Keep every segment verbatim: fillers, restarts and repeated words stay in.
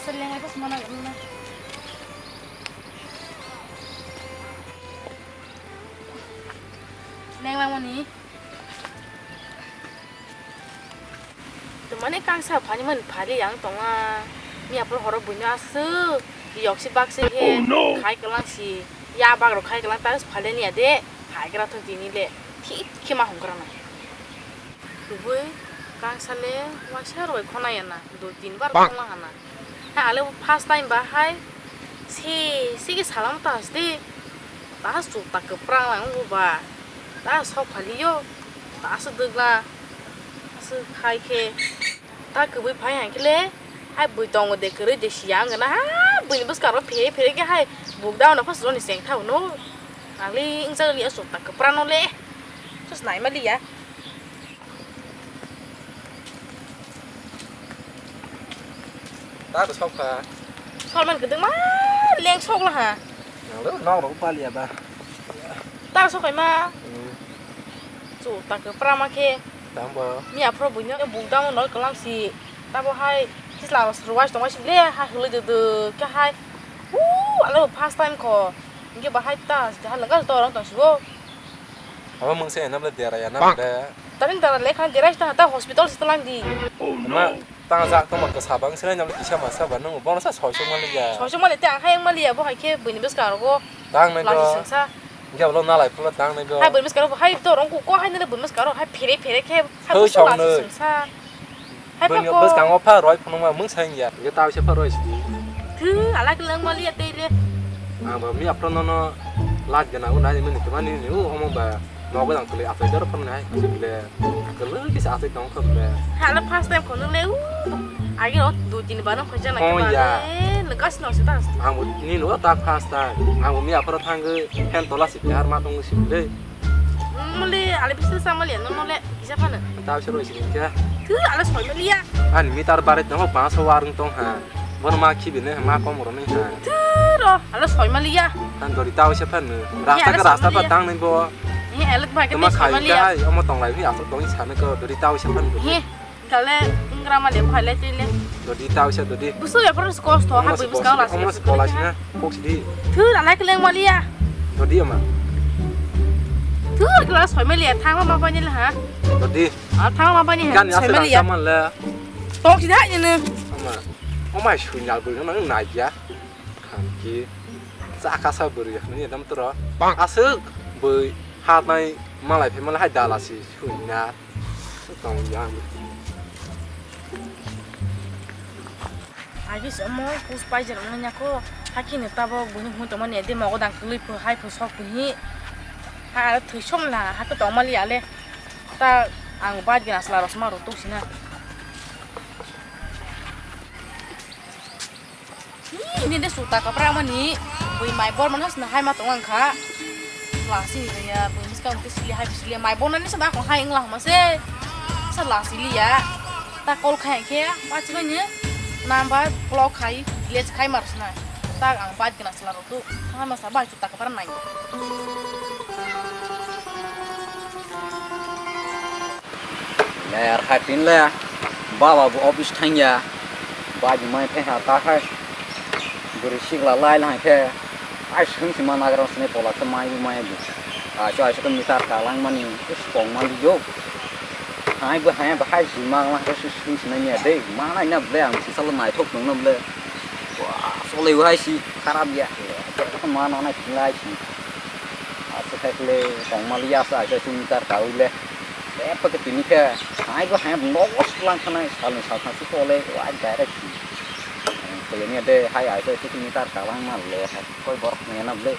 Lenglai bwsmano nukna. Lenglai mani. Tumani kangsa phani mani phali yang tonga. Miya phuru horo buino aswk. Yoksi bakse he. Oh, no. Khai kalang si. Ya bagro khai kalang tas phali niya de. Hai gra thon tini le. Thik khema hung gra na. Kubui kangsa le waisa roi khona ya na. Dui tin bar khona hana. Ha, ale bo first time ba hai se, se ke salam ta hasti. Ta su ta kwprang lang bo ba. Ta sok phali yo. Ta su dwgla. Su khai khe. Ta kubui phai hang khe le. Hai bui tongo de kwrwi de siya ang na. Ha, bui ni bwskang ro phere phere khe hai. Buk da no first roni seng thau no. Ang le ingjak li asuk ta kwprang no le. Sus nai ma li ya. Ta rw sok kha. Salman kwdwngma leng sok la ha. Nang le nok rok paliya ba. Ta rw sok khaima. Hmm. Chu ta kwprama khe. Tamo. Miya phro buino buk damo noi kwlang si. Tabo hai kisla rwais tongma si le ha hwlwi dwdw khe hai. Uu, alo first time kho. Hingke bahai ta, ta lengka to orang tong sibo. Abo mungsa enam le dera ya nam de. Taring dara lekha dera sta ta hospital sta lang di. Ma tang jak tong ma kasa bang sene nam kisa ma sa ba nung bono sa soi song mali ya. Soi song mali te ang hai mali ya bo hai khe bini bes ka rogo. Tang nai go. Lasi sengsa. Hingke abo nalai pula tang nai go. Hai bini bes ka rogo hai to rong ko hai nele bini bes ka rogo hai phere phere khe hai. Thoi bo song lasi sengsa. Hai bini pako. Bwskango pha roi phunukma mungsa wngya. Hingke ta wisa pha roi sidi. Thu, alak lang mali ya tei le. Ang bo mi apro nono lak gana u nai mani tumani ni u omo ba nogo dang tuli asai dor phunuk nai. Sibile. Kelu kisa asai tong khok le. Hala first time khunuk le u. Agi o dui tin bar khoi jana. Oh, ke ba ya. Le, lekas no sita. Ang bo ni no ta first time. Ang bo mi apro thangge hen tola si har ma tong sibile. Muli ale bisil sa mali no mole kisa phano. Ta wisa roi sini kya? Thu ale soi mali ya. Ani meter bare tongo panch so warung tong ha. Bono ma khibi ne ma kom ro nai ha. Thu ro ale soi mali ya. Tan dori ta wisa phano. Rasta ka rasta pa tang nai bo. He ale ba ke soi mali ya. Hai omo tong lai hi asok tong sa ne ko dori ta wisa phano. He. Kale ingra male bhai le tei le. Dodi ta wisa dodi. Busu ya pura kosto ha bui buska la. Omo skola sina kok sidi. Thu ralai keleng mali ya. Dodi ama. Thu kela soi mali ya thang ma bani le ha. Dodi. A thang ma bani ha. Kan ya soi mali ya. Tong sida ni ne. Ama. Oma sui nyal bui nang nai ya. Khamki. Sa kasa bwrwi ya nini dam tro. Aswk bui ha nai malai phe malai hai dala si sui na. Tong yang. Agi se omo pus pai jer omo nyako. Haki ne tabok bini hun tongma ne de mogo dang tului phu hai phu sok phu hi. Ha thwi som na ha ko tongma li ale. Ta ang bad gina sla rosma ro tuk sina. Hi, ini de suta kapra mani. Bui mai bor mana sna hai ma tong ang kha. Lasi ni ya, bui miska unti sili hai sili mai bor nani sa ba ko hai ngla ma se. Sa lasi li ya. Ta call khai khe, ba chi ni number block khai, delete khai mar sna. Ta ang bad gina sla ro tu. Hai ma sa ba suta kapra nai. Yar hai tin le baba bo office thangya. Bagi mai phe ha ta hai. Bwrwi sikla lai lai khe. Ai sung sima nagra sini tola khe mai mai bu. Ai so ai so meter kalang mani is kong mali yo. Hai bo hai bo hai sima lang khe sung sima nya de. Manai na ble ang sisalo naithok nung na ble. Wah, solei hai si kharap ya. Mana nai lai si. Aswk hai khle tongmaliya sa, aswk meter kaui le. Epa khe tini khe hai bo hai nogo swlang khanai salni saltham se kole wai direct. Kole ni de hai aswk meter kalang ma le hai koi borok nena ble.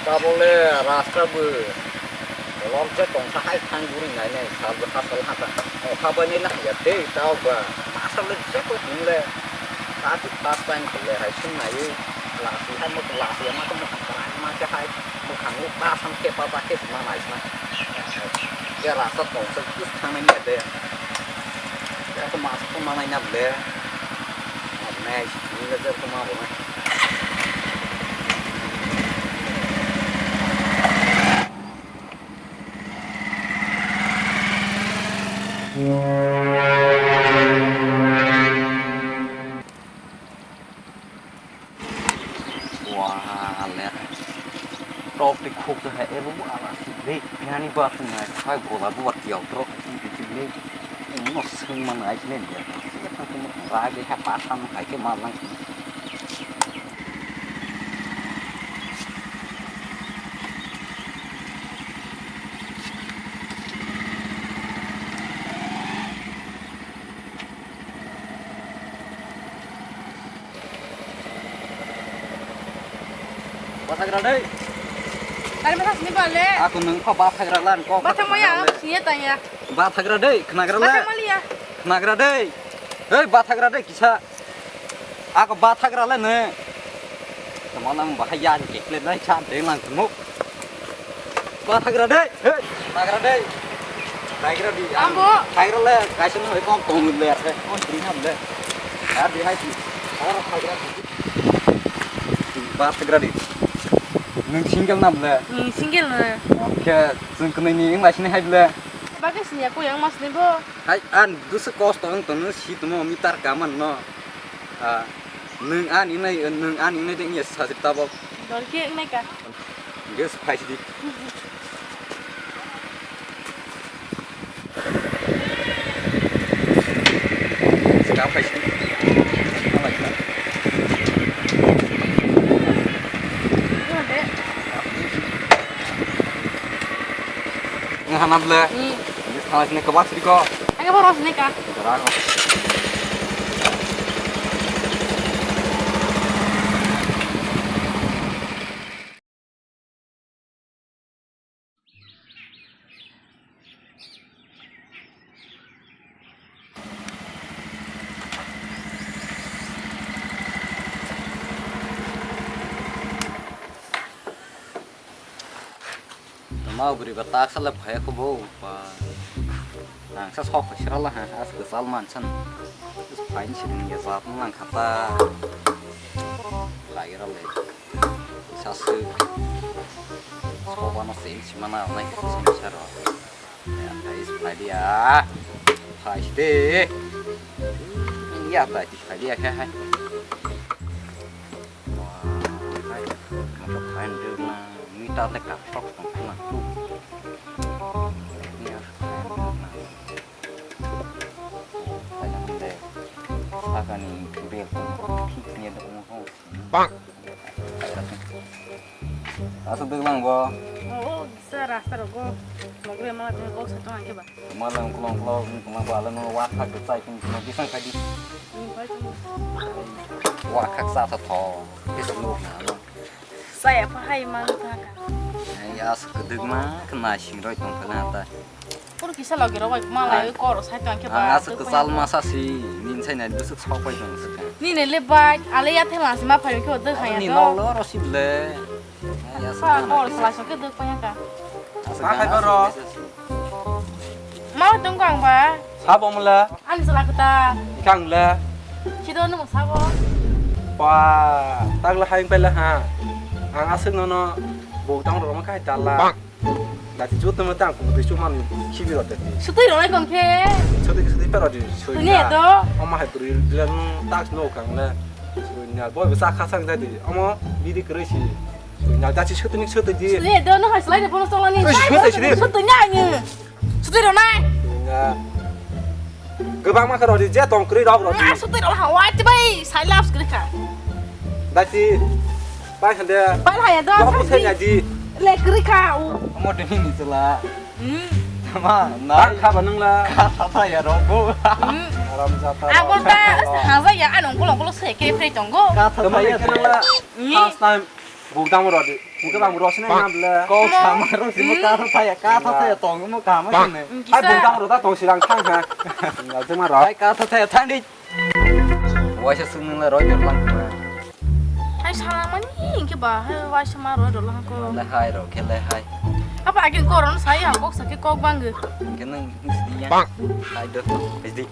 Tabole rasta bo kolom se tongsa hai thang guri nai nai sal bo hasal hata. O haba ni na ya de tao ba masa le je ko tin le. First time kole hai sung nai. Lasi hai mo lasi ma ko mo kan ma ke hai mo kan lu ba sam ke pa pa ke ma nai sna. Ya rasta tongsa kus thang nai ya de. Ya ko ma ko ma nai na ble. Ma nai ni le je ko ma bo nai. Ba twngnai khai gola bubar tiyok bro. Ini no sengman ai kene ni. Rai de ha pa tham hai ke ma lang. Bathagra dei. Tari masa sini bale. Aku nung kho bathagra lan kok. Batha maya, siya tanya. Bathagra dei, khnagra le. Batha maliya. Khnagra dei. Hei, bathagra dei kisa. Ako bathagra le ne. Tamo nang bahai ya ni kekle nai cha deng lang tamo. Bathagra dei. Hei, khnagra dei. Thaigra di. Ambo. Thaigra le, kaisa no hoi kong tong le, hei, kon tri nam le. Ya di hai di. Thaigra di. Bathagra di. Nung single nam le. Nung single na. Oke, sung kene ni ing lai sini hai le. Bagai sini aku yang mas ni bo. Hai, an, dusu kosto ang tono si tomo mitar kaman no. Ah, nung an inai, nung an inai deng ya sajib tabok. Dol ke inai ka. Ges phai sidi. Ska phai sidi. Alai ka. Ino de. Nang hanap le. Hmm. Ini salah sini kebas sini kok. Ang ba ros ni ka. Darah kok. Tama bwrwi ba tak sala phai kho bo. Ba. Nang sa sok sira la ha as kwchal man san. Phai ni sini ya zat nang kha ta. Lai ra le. Sa su. Sok ba no se si mana nai ka sini sara. Ya, phai phai dia. Phai de. Ya, phai phai dia kha hai. Wah, hai, motor hai rwkna meter le kathok tong khna tu. Meter hai rwkna. Hai nang de. Sakani bel tong thik ni dong ho. Bang. Aswk dwglang bo. Oh, oh, kisa rasta rogo. Logre mala tong kok sa tong angke ba. Mala ungklo ungklo ungklo ba ala no wa thak de chai tung tung gisang khai di. Ni bai tong. Wa khak sa tha tho. Kisa nuk na no. Saya pa hai mang ta ka. Ai as kwdwk ma khna sing roi tong khna ta. Pur kisa logi rok bai mala kor sai tong khe ba. Ang aswk kwchal masa si nin sai nai bwswk sok pai tong swkang. Ni ne le bai ale ya thela si ma phai khe dwk hai ni to. Nolo ro si ble. Sa kor khala sok khe dwk pai ka. Ma khai baro. Ma tong kang ba. Sabo mula. Ani sala kata. Kang le. Sido no sabo. Pa, tagla hai pai la ha. Ang aswk nono bok tang ro ma khai dalla. Dati jut tama tang kung twi chumani khibi rode. Sutwi rwnai kong khe. Sutwi sutwi pero di. Tuni edo. Oma hai puri bilang tak no kang le. Sunya boy bwsa kha sang jadi. Omo bidi kwrwi si. Sunya dati sutwi ni sutwi di. Tuni edo no hai slai de bono tolani. Sutwi sutwi. Sutwi nya ni. Sutwi rwnai. Sunya. Kwbangma khe rodi, je tong kwrwi rok rodi. Ah, sutwi rok ha, wai twi bai, sai labs kwrwi kha. Dati, pai khande. Pai haya do. Bo bwthai nya di. Le kwrwi kha, u. Omo de ni chwla. Hmm. Tama, na. Bang kha ba nang la. Kha tha tha ya rok bo. Hmm. Aram ja tha. Abo ta, haja ya, anong kolong kolong se kre phre tongo. Kha tha tha ya. Tama ya nang la. Hmm. First time. Bukdang rodi. Bukdang rodi sini nam le. Kok sama rok sini ka tha ya, ka tha ya tong mo ka ma sini. Ai bukdang rodi tong sirang thang ha. Ngal jema rok. Ai ka tha ya thang di. Waisa sung nang le roi dor lang. Ai salamani inke ba hai waisa ma roi dor lang ko. Le hai rok khe le hai. Apa agin koron sai ha kok sakhe kok bang. Inke nang sidi ya. Hai do. Sidi.